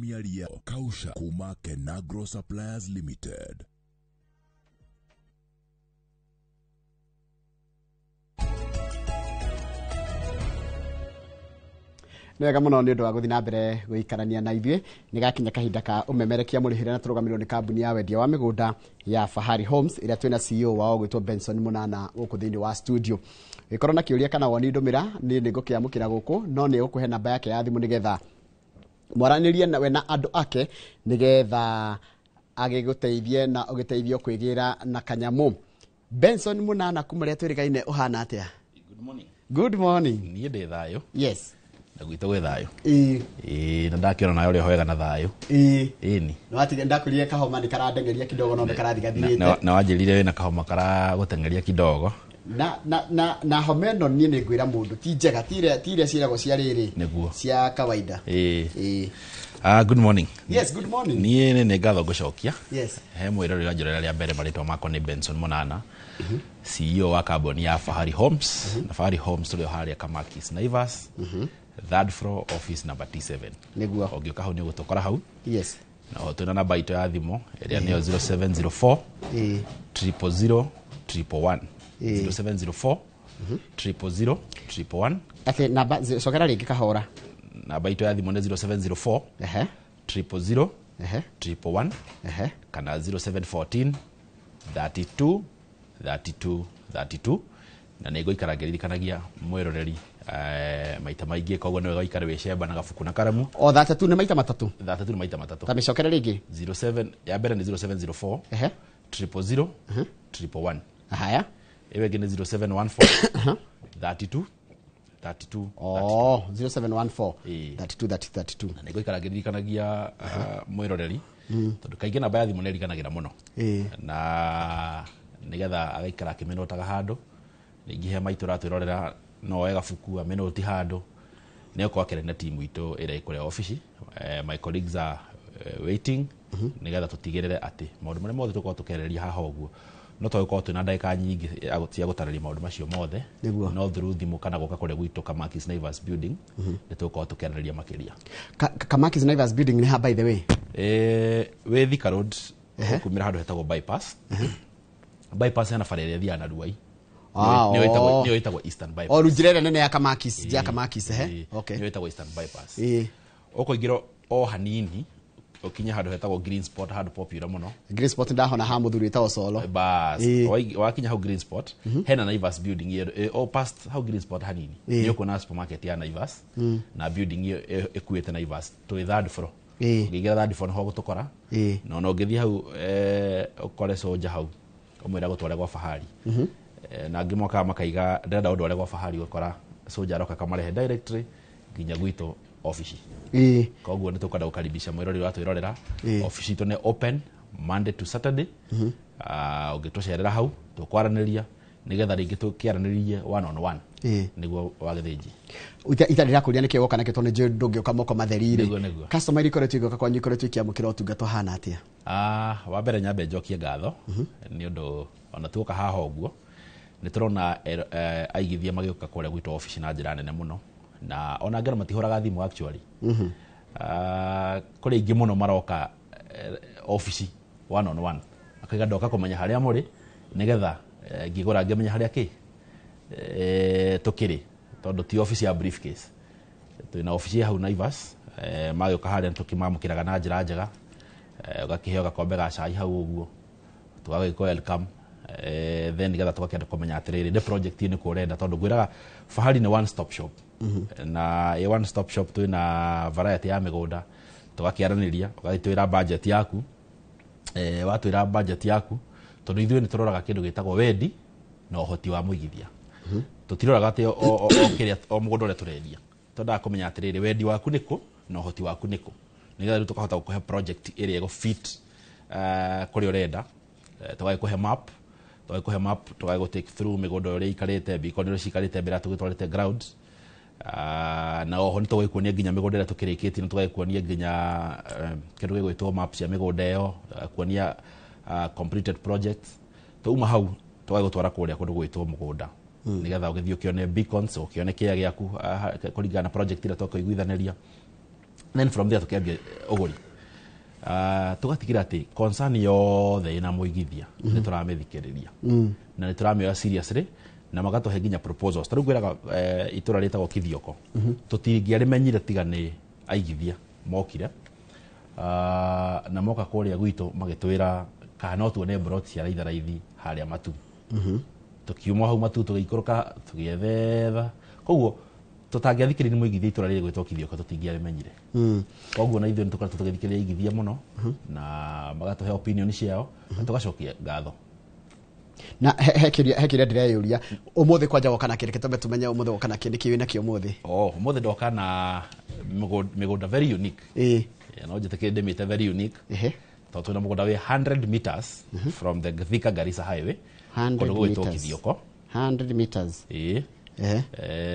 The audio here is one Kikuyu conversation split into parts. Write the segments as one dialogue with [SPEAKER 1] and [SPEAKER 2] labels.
[SPEAKER 1] Mĩario kausha kuma Kenagro Suppliers Limited.
[SPEAKER 2] Nĩ wega mũno nĩ ũndũ wa gũthiĩ na mbere gũikarania na ithuĩ. Nĩ gakinya kahinda ka ũmemerekia mũrĩhĩre na tũrũgamĩrĩrwo nĩ kambuni ya wendia wa mĩgũnda ya Fahari Homes, ĩrĩa twĩna CEO wao gwĩtwo Benson Mũnana gũkũ thĩinĩ wa studio. Gĩkorwo na kĩũria kana woni ndũmĩra, niĩ nĩ ngũkĩamũkĩra gũkũ, no nĩ gũkũhe namba yake ya thimũ nĩgetha mwaranĩrie we na andũ ake, nĩgetha agĩgũteithie na ũgĩteithio kwĩgĩra na kanyamũ. Benson Mũnana, kuma rĩa twĩrĩgaine, ũhana atĩa?
[SPEAKER 3] Good morning.
[SPEAKER 2] Good morning.
[SPEAKER 3] Niĩ ndĩ thayũ. Na gwitũ gwĩ thayũ. Ĩĩ, na ndakĩona nawe ũrĩa wega na thayũ. Ĩni.
[SPEAKER 2] Nĩwatiga ndakwĩrire kahoma nĩ karandengeria kidogo, no nĩ karathigathirĩte.
[SPEAKER 3] Na wanjĩrire wĩna kahoma karagũteng'eria kidogo.
[SPEAKER 2] Na homa ĩno niĩ nĩ ngwĩra mũndũ ti njega, ti iria ciĩragwo cia rĩrĩ.
[SPEAKER 3] Nĩguo.
[SPEAKER 2] Cia kawaida.
[SPEAKER 3] Ĩĩ.
[SPEAKER 2] Ĩĩ.
[SPEAKER 3] Ah, good morning.
[SPEAKER 2] Yes, good morning.
[SPEAKER 3] Niĩ nĩ ngatho ngũcokia.
[SPEAKER 2] Yes.
[SPEAKER 3] He mwĩrori ũranjĩrora rĩa mbere, marĩtwa makwa nĩ Benson Mũnana, CEO wa kambuni ya Fahari Homes. Na Fahari Homes tũrĩ o harĩa Kamakis Naivas, third floor, office number T7.
[SPEAKER 2] Nĩguo.
[SPEAKER 3] Ũngĩũka hau nĩ ũgũtũkora hau. Na oho twĩna namba itũ ya thimũ ĩrĩa nĩyo 0704 000 111. 0704 000 111.
[SPEAKER 2] Atĩ namba, cokera rĩngĩ kahora.
[SPEAKER 3] Namba itũ ya thimũ nĩ 0704 000 111 kana 0714 32 32 32. Na nĩ ngũikara ngĩririkanagia mwĩroreri maita maingĩ, koguo nĩ wega ũikare wĩcemba na gabuku na karamu.
[SPEAKER 2] O 32 nĩ maita matatũ.
[SPEAKER 3] 32 nĩ maita matatũ.
[SPEAKER 2] Ta mĩcokere rĩngĩ.
[SPEAKER 3] 07, ya mbere nĩ 0704 000 111.
[SPEAKER 2] Haya.
[SPEAKER 3] Ĩyo ĩngĩ nĩ 0714 32 32.
[SPEAKER 2] Oh, 0714
[SPEAKER 3] Ĩĩ.
[SPEAKER 2] 32 32 32.
[SPEAKER 3] Na nĩngũikara ngĩririkanagia mwĩroreri, tondũ kaingĩ namba ya thimũ nĩ ĩriganagĩra mũno, na nĩgetha agaikara akĩmĩnotaga handũ. Rĩngĩ he maitũ ũratwĩrorera, no oe gabuku amĩnoti handũ, nĩ okorwo akĩaria na timu itũ ĩrĩa ĩ kũrĩa obici. My colleagues are waiting nĩgetha tũtigĩrĩre atĩ maũndũ marĩa mothe tũkorwo tũkĩarĩrĩria haha ũguo, no twagĩkorwo twĩna ndagĩka nyingĩ cia gũtarĩria maũndũ macio mothe.
[SPEAKER 2] Nĩguo.
[SPEAKER 3] No through thimũ kana gũka kũrĩa gwitũ Kamakis Naivas building nĩ tũgũkorwo tũkĩarĩrĩria makĩria.
[SPEAKER 2] Kamakis Naivas building nĩ ha, by the way?
[SPEAKER 3] Wĩ Thika Road, ũkumĩra handũ hetagwo Bypass. Bypass hena bara ĩrĩa ĩthiaga na Ruai.
[SPEAKER 2] Ah, oh.
[SPEAKER 3] Nĩyo ĩtagwo Eastern Bypass.
[SPEAKER 2] O njĩra ĩrĩa nene ya Kamakis, ya Kamakis, ehe.
[SPEAKER 3] Ĩĩ, nĩyo ĩtagwo Eastern Bypass. Ũkũingĩra o hanini ũkinye handũ hetagwo Green Spot, handũ popular mũno.
[SPEAKER 2] Green Spot ndahona ha mũthuri wĩtagwo Solo.
[SPEAKER 3] Bas. Wakinya hau Green Spot hena Naivas building ĩyo, o past hau Green Spot hanini nĩ ũkuona supermarket ya Naivas na building ĩyo ĩkuĩte Naivas. Twĩ third floor. Ũngĩingĩra third floor nĩho gũtũkora. Na ona ũngĩthiĩ hau ũkore soja hau, ũmwĩre gũtware gwa Fahari. Na angĩ mokaga makaiga ndĩrenda ũndware gwa Fahari, ũgakora soja aroka kamarehe directly nginya gwitũ obici. Koguo nĩ tũkwenda gũkaribisha mwĩrori ũratwĩrorera. Obici itũ nĩ open Monday to Saturday. Ah, ũngĩtũcerera hau tũkwaranĩria nĩgetha rĩngĩ tũkĩaranĩrie one on one. Nĩguo wagĩthĩnji.
[SPEAKER 2] Itarĩ ndĩrakũria nĩkĩ woka nakĩo, tondũ nĩnjũĩ ndũngĩũka moko matheri rĩ.
[SPEAKER 3] Nĩguo, nĩguo.
[SPEAKER 2] Customer iria ikoretwo igĩũka kwanyu ikoretwo ikĩamũkĩra ũtungata ũhana atĩa?
[SPEAKER 3] Ah, wa mbere nyambe njokie ngatho nĩ ũndũ ona tuoka haha ũguo nĩ tũrona aigithia magĩũka kũrĩa gwitũ obici na njĩra nene mũno, na ona angĩ matihũraga thimũ actually. Ah, kũrĩ aingĩ mũno maroka obici one on one, akaiga ndoka kũmenya harĩa mũrĩ nĩgetha ngĩgũra ngĩmenya harĩa kĩ tũkĩrĩ, tondũ ti obici ya briefcase. Twĩna obici hau Naivas. Magĩũka harĩa nĩtũkĩmamũkĩraga na njĩra njega, ũgakĩheo gakombe ga cai hau ũguo, tũgagĩkwo welcome, then nĩgetha tũgakĩenda kũmenya atĩrĩrĩ, nĩ project nĩkũ ũrenda, tondũ ngwĩraga Fahari nĩ one stop shop, na ĩ one stop shop twĩna variety ya mĩgũnda. Tũgakĩaranĩria, ũgagĩtwĩra budget yaku. Watwĩra budget yaku, tondũ ithuĩ nĩ tũroraga kĩndũ gĩtagwo wendi na ũhoti wa mũigithia. Tũtiroraga atĩ o kĩrĩa o mũgũnda ũrĩa tũrendia. Twendaga kũmenya atĩrĩrĩ, wendi waku nĩkũ na ũhoti waku nĩkũ, nĩgetha rĩu tũkahota gũkũhe project ĩrĩa ĩgũ fit kũrĩa ũrenda. Tũgagĩkũhe map, tũgagĩgũ take through mĩgũnda ũrĩa ĩikarĩte, beacon ũrĩa ciikarĩte mbere ya tũgĩtwarĩte ground. Na oho nĩ tũgũgĩkuonia nginya mĩgũnda ĩrĩa tũkĩrĩkĩtie, nĩ tũgagĩkuonia nginya kĩndũ gĩgwĩtwo map cia mĩgũnda ĩyo, kuonia completed projects. Twauma hau tũgagĩgũtwara kũrĩa kũndũ gwĩtwo mũgũnda nĩgetha ũgĩthiĩ ũkĩone beacons, ũkĩone kĩea gĩaku kũringana na project ĩrĩa twakũiguithanĩria. Then from there tũkĩambia ũgũri. Tũgatigĩra atĩ concern yothe ĩna mũigithia nĩ tũramĩthikĩrĩria na nĩ tũramĩoya seriously, na magatũhe nginya proposals. Ta rĩu ngwĩraga, itũra rĩtagwo Kithioko, tũtingĩarĩmenyire tiga nĩ aigithia mokire. Na moka kũrĩa gwitũ magĩtwĩra kana no tuone plot cia raitharaithi harĩa Matu. Tũkiuma hau Matu tũgĩikũrũka tũgĩethetha, koguo tũtangĩathikĩrĩria nĩ mũigithia itũra rĩrĩ gwĩtwo Kithioko tũtingĩarĩmenyire. Koguo na ithuĩ nĩ tũkoretwo tũgĩthikĩrĩria aigithia mũno na magatũhe opinion ciao na tũgacokia ngatho.
[SPEAKER 2] Na he kĩũria ndĩreyũria, ũmũthĩ kwanja woka na kĩ? Reke twambe tũmenye ũmũthĩ woka na kĩ, nĩkĩ wĩna kĩo ũmũthĩ?
[SPEAKER 3] Oh, ũmũthĩ ndoka na mĩgũnda very unique. No njĩtĩkĩre ndĩmĩte very unique tondũ twĩna mũgũnda wĩ 100 meters from the Thika Garissa highway,
[SPEAKER 2] 100
[SPEAKER 3] kũndũ gũgwĩtwo
[SPEAKER 2] meters.
[SPEAKER 3] Kithioko.
[SPEAKER 2] 100 meters.
[SPEAKER 3] Ĩĩ.
[SPEAKER 2] Ehe.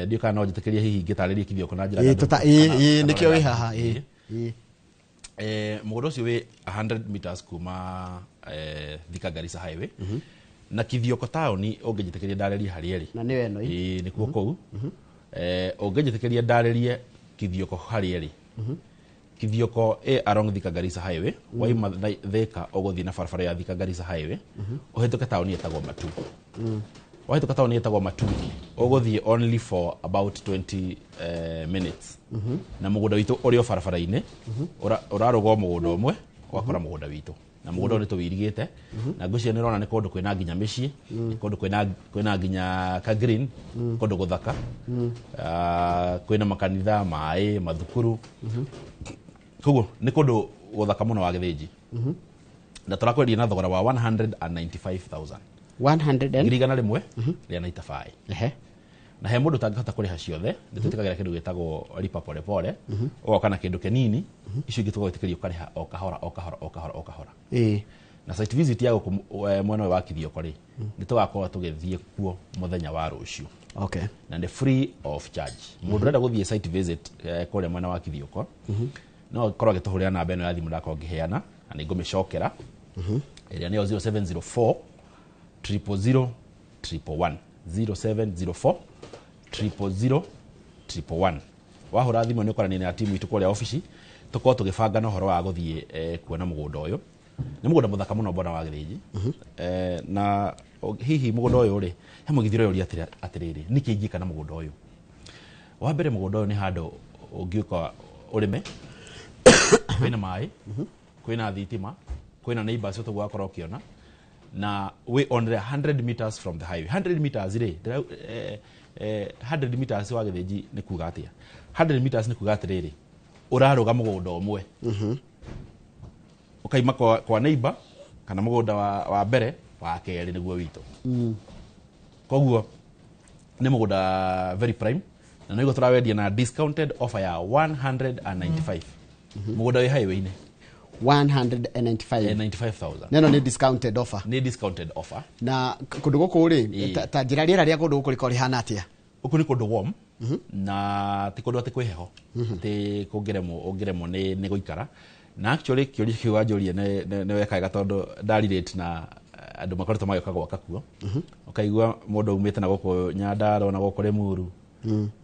[SPEAKER 3] Ndiũ kana no njĩtĩkĩrie hihi ngĩtarĩrie Kithioko na njĩra
[SPEAKER 2] Ĩĩ,
[SPEAKER 3] ngandũ
[SPEAKER 2] ĩĩ,
[SPEAKER 3] kana
[SPEAKER 2] nĩkĩo wĩ
[SPEAKER 3] ũrĩa
[SPEAKER 2] haha, ĩĩ.
[SPEAKER 3] Ĩĩ. Mũgũnda ũcio wĩ 100 meters kuma Thika Garissa highway, na Kithioko taũni ũngĩnjĩtĩkĩria ndarĩrie harĩa ĩrĩ.
[SPEAKER 2] Na nĩyo ĩno ĩ.
[SPEAKER 3] Ĩĩ, nĩkuo kũu. Ũngĩnjĩtĩkĩria ndarĩrie Kithioko harĩa ĩrĩ, Kithioko ĩ along Thika Garissa highway. Waima Thika ũgũthiĩ na barabara ya Thika Garissa highway, ũhĩtũke taũni ĩtagwo Matu. Wahĩtũka taũni ĩtagwo Matu, ũgũthiĩ only for about 20 minutes, na mũgũnda witũ ũrĩ o barabara-inĩ. Ũrarũga o mũgũnda ũmwe ũgakora mũgũnda witũ, na mũgũnda ũyũ nĩ tũwĩirigĩte, na ngwĩciria nĩ ũrona nĩ kũndũ kwĩna nginya mĩciĩ, nĩ kũndũ kwĩna nginya ka green, kũndũ gũthaka. Ah, kwĩna makanitha, maĩ, mathukuru, koguo nĩ kũndũ gũthaka mũno wa Gĩthĩnji, na tũrakwendia na thogora wa 195,000.
[SPEAKER 2] 100 and
[SPEAKER 3] 195,000. Na he mũndũ ũtangĩhota kũrĩha ciothe, nĩ twĩtĩkagĩra kĩndũ gĩtagwo lipa pole pole, ũgoka na kĩndũ kĩnini, icio ingĩ tũgagwĩtĩkĩria ũkarĩha o kahora o kahora o kahora o kahora. Na site visit ya gũkũ mwena ũyũ wa Kithioko rĩ, nĩ tũgakorwo tũgĩthiĩ kuo mũthenya wa rũciũ, na nĩ free of charge. Mũndũ ũrenda gũthiĩ site visit kũrĩa mwena wa Kithioko no akorwo agĩtũhũrĩra namba ĩno ya thimũ ndakorwo ngĩheana, na nĩ ngũmĩcokera, ĩrĩa nĩyo 0704 000 111, 0704 000 111. Wahũra thimũ nĩ ũkwaranĩria na timu itũ kũrĩa obici, tũkorwo tũgĩbanga na ũhoro wa gũthiĩ kuona mũgũnda ũyũ. Nĩ mũgũnda mũthaka mũno, mbona wa Gĩthĩnji. Na hihi mũgũnda ũyũ rĩ, he mũgithiro ũyũ atĩrĩrĩ, nĩkĩ ingĩka na mũgũnda ũyũ? Wa mbere, mũgũnda ũyũ nĩ handũ ũngĩũka ũrĩme, kwĩna maĩ, kwĩna thitima, kwĩna neighbors, ũguo wakorwo ũkĩona, na wĩ on the 100 meters from the highway. 100 meters rĩ, 100 meters wa Gĩthĩnji nĩ kuga atĩa? 100 meters nĩ kuga atĩrĩrĩ, ũrarũga mũgũnda ũmwe ũkaima kwa neighbor kana mũgũnda wa mbere, wa kerĩ nĩguo witũ. Koguo nĩ mũgũnda very prime, na nĩguo tũrawendia na discounted offer ya 195, mũgũnda wĩ highway-inĩ.
[SPEAKER 2] 195.
[SPEAKER 3] 95,000.
[SPEAKER 2] Neno nĩ discounted offer.
[SPEAKER 3] Nĩ discounted offer.
[SPEAKER 2] Na kũndũ gũkũ rĩ, ta njĩra, rĩera rĩa kũndũ gũkũ rĩkorwo rĩhana atĩa?
[SPEAKER 3] Gũkũ nĩ kũndũ warm, na ti kũndũ atĩ kwĩ heho atĩ kũngĩremwo ũngĩremwo nĩ gũikara. Na actually kĩũria kĩu wanjũria nĩ weka wega, tondũ ndarelate na andũ makoretwo magĩũka gwaka kuo, ũkaigua mũndũ aumĩte na gũkũ Nyandarua na gũkũ Rĩmuru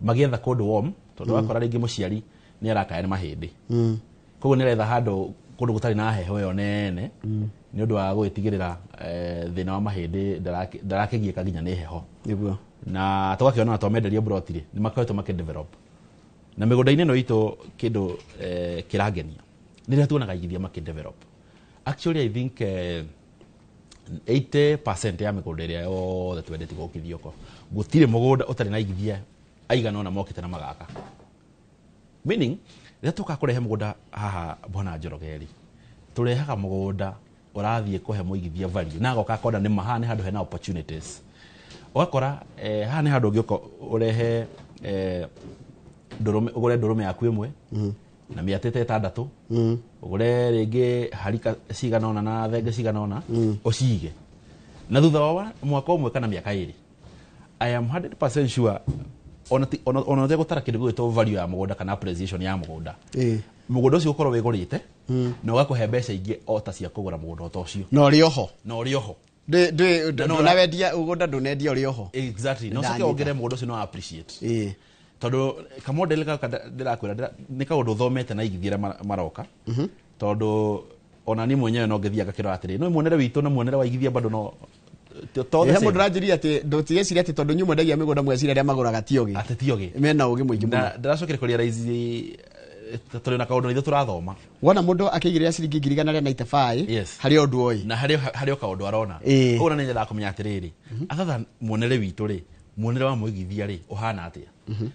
[SPEAKER 3] magĩetha kũndũ warm, tondũ wakora rĩngĩ mũciari nĩ arakaya nĩ mahĩndĩ, koguo nĩ aretha handũ kũndũ gũtarĩ na heho ĩyo nene nĩ ũndũ wa gũgĩtigĩrĩra thĩna wa mahĩndĩ ndarakĩgiĩka nginya nĩ heho. Na tũgakĩona na twamenderia broti rĩ, nĩ makoretwo makĩdevelop na mĩgũnda-inĩ ĩno itũ. Kĩndũ kĩrangenia nĩ rĩrĩa tuonaga aigithia makĩdevelop. Actually, I think 80% ya mĩgũnda ĩrĩa yothe twendetie gũkũ Kithioko, gũtirĩ mũgũnda ũtarĩ na aigithia aigana ũna mokĩte na magaka, meaning rĩrĩa tũka kũrehe mũgũnda haha bwana Njoroge rĩ, tũrehaga mũgũnda ũrathiĩ kũhe mũigithia value, na agoka akona nĩ ma haha nĩ handũ hena opportunities. Ũgakora haha nĩ handũ ũngĩũka ũrehe ndũrũme, ũgũre ndũrũme yaku ĩmwe na mĩatĩte ĩtandatũ, ũgũre rĩngĩ harika cigana ũna na thenge cigana ũna, ũcige, na thutha wa mwaka ũmwe kana mĩaka 2, I am 100% sure ona ũtegũtara kĩndũ gĩgwĩtwo value ya mũgũnda kana appreciation ya mũgũnda, mũgũnda ũcio ũkorwo wĩgũrĩte na ũgakũhe mbeca ingĩ o ta cia kũgũra mũgũnda o ta ũcio.
[SPEAKER 2] Na ũrĩ oho.
[SPEAKER 3] Na ũrĩ oho. Na no
[SPEAKER 2] Ndũnawendia mũgũnda, ndũnendia, ũrĩ oho.
[SPEAKER 3] Exactly, na ũcoke
[SPEAKER 2] Ndanyita.
[SPEAKER 3] wongerere mũgũnda ũcio no appreciate. Tondũ kamodel gaka ndĩrakwĩra nĩ kaũndũ thomete na igithia arĩa maroka, tondũ ona niĩ mwenyewe no ngĩthiaga ngakĩrora atĩrĩ, no muonere witũ na muonere wa igithia bado no to
[SPEAKER 2] the same. Mũndũ ũranjĩria atĩ ndũtigeciria atĩ tondũ inyuĩ mwendagia mĩgũnda mweciria arĩa magũraga ti ũgĩ.
[SPEAKER 3] Atĩ ti ũgĩ.
[SPEAKER 2] Mena ũgĩ mũingĩ mũno.
[SPEAKER 3] Na ndĩracokire kũrealize tũrĩ na kaũndũ ithuĩ tũrathoma.
[SPEAKER 2] Wona mũndũ akĩigĩrĩra ciringi 195,000
[SPEAKER 3] Yes.
[SPEAKER 2] harĩ ũndũ oĩ.
[SPEAKER 3] Na harĩ o kaũndũ arona.
[SPEAKER 2] Ĩĩ.
[SPEAKER 3] Koguo nĩ nyendaga kũmenya atĩrĩrĩ, other than muonere witũ rĩ, muonere wa mũigithia rĩ ũhana atĩa?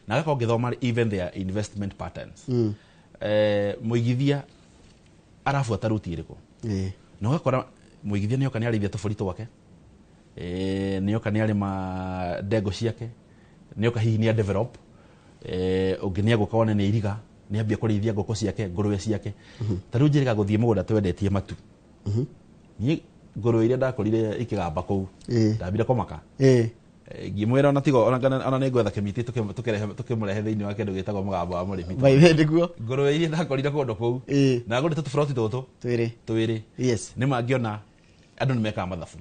[SPEAKER 3] Na agakorwo ngĩthoma even their investment patterns. Mũigithia arabuata ruti ĩrĩkũ? Na ũgakora mũigithia nĩoka nĩarĩithia tũbũri twake, nĩoka nĩarĩma ndengũ ciake, nĩoka hihi nĩa develop, ũngĩ nĩegũka wone nĩ iriga, nĩambia kũrĩithia ngũkũ ciake, ngũrwe ciake. Ta rĩu njĩrĩga gũthiĩ mũgũnda twendetie matu. Niĩ ngũrwe iria ndakorire ikĩgamba kũu, ndambire kũmaka. Ngĩmwĩra ona tigo ona nĩ ngwetha kĩmiti tũkĩmũrehe thĩinĩ wa kĩndũ gĩtagwo mũgambo wa mũrĩmi.
[SPEAKER 2] By the way, nĩguo.
[SPEAKER 3] Ngũrwe iria ndakorire kũndũ kũu, na ngũrĩte tũburoti tũtũ
[SPEAKER 2] Twĩrĩ.
[SPEAKER 3] twĩrĩ.
[SPEAKER 2] Yes.
[SPEAKER 3] Nĩ mangĩona andũ nĩ mekaga mathabu.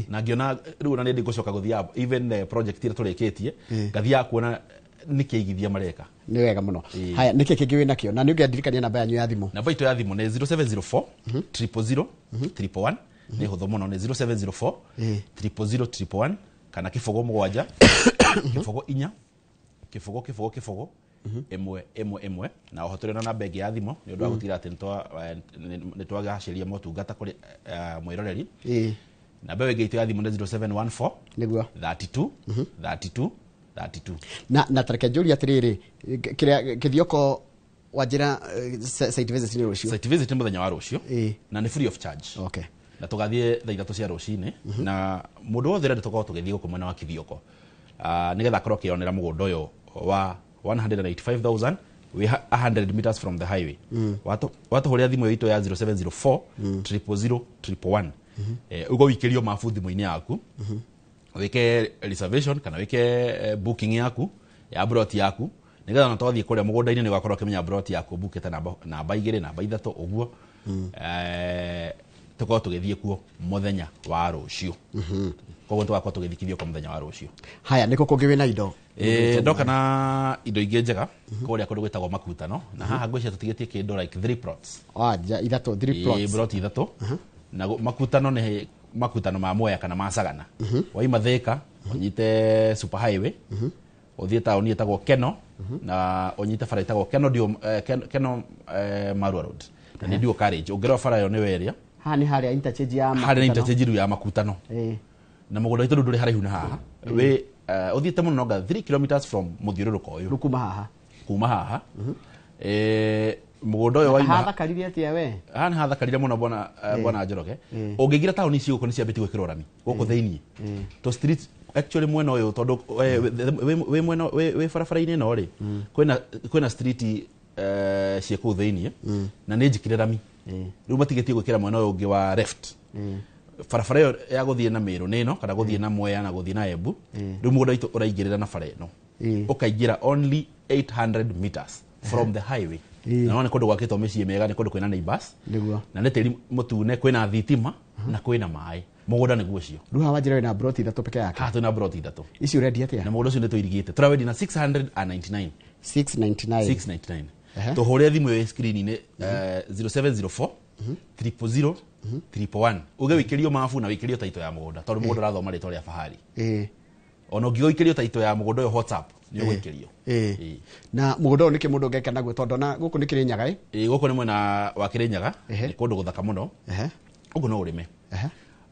[SPEAKER 3] Na ngĩona rĩu ona nĩ ngũcoka gũthiaga even the project ĩrĩa tũrĩkĩtie, ngathiaga kuona nĩkĩ aigithia mareka.
[SPEAKER 2] Nĩ wega mũno. Haya, nĩkĩ kĩngĩ wĩnakĩo? Na nĩ ũngĩandirikania namba yanyu ya thimũ.
[SPEAKER 3] Namba itũ ya thimũ nĩ 0704 000 111. Nĩ hũthũ mũno, nĩ 0704 000 111 kana 0 7 0 4 0 0 0 1 1 1. Na oho tũrĩ na namba ĩngĩ ya thimũ nĩ ũndũ wa gũtigĩrĩra atĩ nĩ twagacĩria motungata kũrĩ mwĩroreri. Namba ĩyo ĩngĩ itũ ya thimũ nĩ 0714
[SPEAKER 2] Nĩguo.
[SPEAKER 3] 32 32 32.
[SPEAKER 2] Na tareke njũrie atĩrĩrĩ, kĩrĩa Kĩthioko wanjĩra, site visit nĩ rũciũ?
[SPEAKER 3] Site visit nĩ mũthenya wa rũciũ na nĩ free of charge.
[SPEAKER 2] Okay.
[SPEAKER 3] Na tũgathiĩ thaa 3 cia rũcinĩ, na mũndũ wothe ũrenda tũkorwo tũgĩthiĩ gũkũ mwena wa Kithioko, nĩgetha akorwo akĩonera mũgũnda ũyũ wa 185,000 wĩ 100 meters from the highway. Watũhũrĩra thimũ itũ ya 0704 000 111, ũguo wĩikĩrio mabu thimũ-inĩ yaku, wĩke reservation kana wĩke booking yaku ya broti yaku, nĩgetha ona twathiĩ kũrĩa mũgũnda-inĩ nĩ ũgakorwo ũkĩmenya broti yaku bukĩte namba 2 namba 3 ũguo. Tũkorwo tũgĩthiĩ kuo mũthenya wa rũciũ. Koguo tũgakorwo tũgĩthiĩ Kithioko mũthenya wa rũciũ.
[SPEAKER 2] Haya, nĩkũ kũngĩ wĩna indo?
[SPEAKER 3] Ndoka na indo ingĩ njega kũrĩa kũndũ gwĩtagwo Makutano, na haha ngwĩciria tũtigĩtie kĩndũ like 3 plots.
[SPEAKER 2] Ithatũ, 3 plots.
[SPEAKER 3] Plot ithatũ. Na Makutano nĩ Makutano ma Mwea kana ma Sagana. Waima Thika, ũnyite super highway, ũthiĩ taũni ĩtagwo Keno, na ũnyite bara ĩtagwo Keno Keno Marua Road. Na nĩ dual carriage. Ũngĩrora bara ĩyo nĩyo area.
[SPEAKER 2] Haha nĩ harĩa interchange ya Makutano.
[SPEAKER 3] Harĩa nĩ interchange rĩu ya Makutano. Na mũgũnda witũ rĩu ndũrĩ haraihu na haha. Wĩ ũthiĩte mũno nonga 3 kilometers from mũthiũrũrũko ũyũ.
[SPEAKER 2] Rĩu kuma haha.
[SPEAKER 3] Kuma haha. Mũgũnda ũyũ waima
[SPEAKER 2] Hathakarire atĩa we?
[SPEAKER 3] Haha nĩ hathakarire mũno bwana Njoroge. Ũngĩingĩra taũni ici gũkũ nĩ ciambĩtie gwĩkĩrwo rami gũkũ thĩinĩ. To street actually mwena ũyũ tondũ wĩ mwena wĩ barabara-inĩ ĩno rĩ, kwĩna street ciĩ kũu thĩinĩ na nĩ njĩkĩre rami. Rĩu matigĩtie gwĩkĩra mwena ũyũ ũngĩ wa left. Barabara ĩyo ya gũthiĩ na Meru nĩ ĩno kana gũthiĩ na Mwea na gũthiĩ na Embu. Rĩu mũgũnda witũ ũraingĩrĩra na bara ĩno. Ũkaingĩra only 800 meters from the highway. Na no nĩ kũndũ gwakĩtwo mĩciĩ mĩega, nĩ kũndũ kwĩna neighbors.
[SPEAKER 2] Nĩguo.
[SPEAKER 3] Na nĩ tĩri mũtune, kwĩna thitima na kwĩna maĩ. Mũgũnda nĩguo ũcio.
[SPEAKER 2] Rĩu haha wanjĩra wĩna broti ithatũ peke yake.
[SPEAKER 3] Haha twĩna broti ithatũ.
[SPEAKER 2] Ici ũrendia atĩa?
[SPEAKER 3] Na mũgũnda ũcio nĩ tũirigĩte. Tũrawendia na 699.
[SPEAKER 2] 699.
[SPEAKER 3] 699. Tũhũre thimũ ĩyo screen-inĩ, 0704 000 111. Uge wĩikĩrio mabu na wĩikĩrio taito ya mũgũnda tondũ mũgũnda ũrathoma rĩtwa rĩa Fahari. Ona ũngiuga ũikĩrio taito ya mũgũnda ũyũ WhatsApp nĩ ũgũikĩrio.
[SPEAKER 2] Na mũgũnda ũyũ nĩkĩ mũndũ ũngĩka naguo tondũ na gũkũ nĩ Kĩrĩnyaga, ĩ?
[SPEAKER 3] Gũkũ nĩ mwena wa Kĩrĩnyaga, nĩ kũndũ gũthaka mũno. Ũguo no ũrĩme.